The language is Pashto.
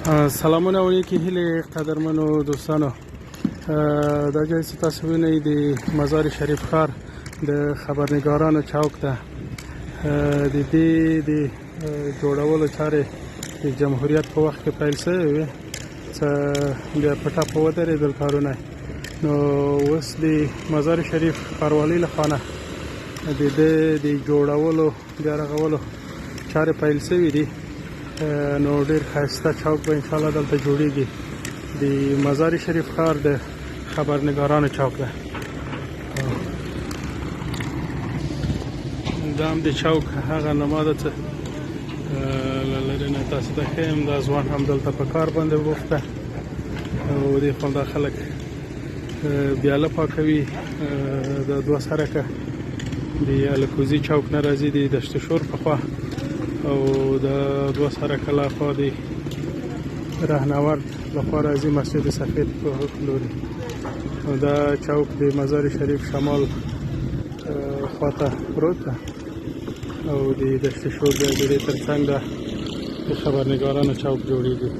سلامونه او نیکې هیلې قدرمنو دوستانو. دا ځای چې تاسو وینئ د مزار شریف ښار د خبرنګارانو چوک ده. د دې د جوړولو چارې د جمهوریت په وخت کې پیل شوې وې، څه بیا په ټپه ودرېدل کارونه. نو اوس د مزار شریف ښاروالۍ له خوا نه د دې د جوړولو بیا رغولو چارې پیل شوې دي. نو ډیر ښایسته چوک به انشاءالله دلته جوړیږي. د مزار شریف ښار د خبرنګارانو چوک ده. دا هم د چوک هغه نما ده چې له لرې نه تاسو ته ښیم. دا ځوان هم دلته په کار باندې بوخت ده او دې خوا دا خلک بیاله پاکوي. د دوه سرکه د الکوزي چوک نه راځي د دشت شور په خوا، او د دوه سرکه لا خوا د رهنورد لخوا راځي مسجد سفید په لوري. دا چوک د مزار شریف شمال خواته پروت ده او د دشت شور د ادارې ترڅنګ ده د خبرنګارانو چوک جوړیږي.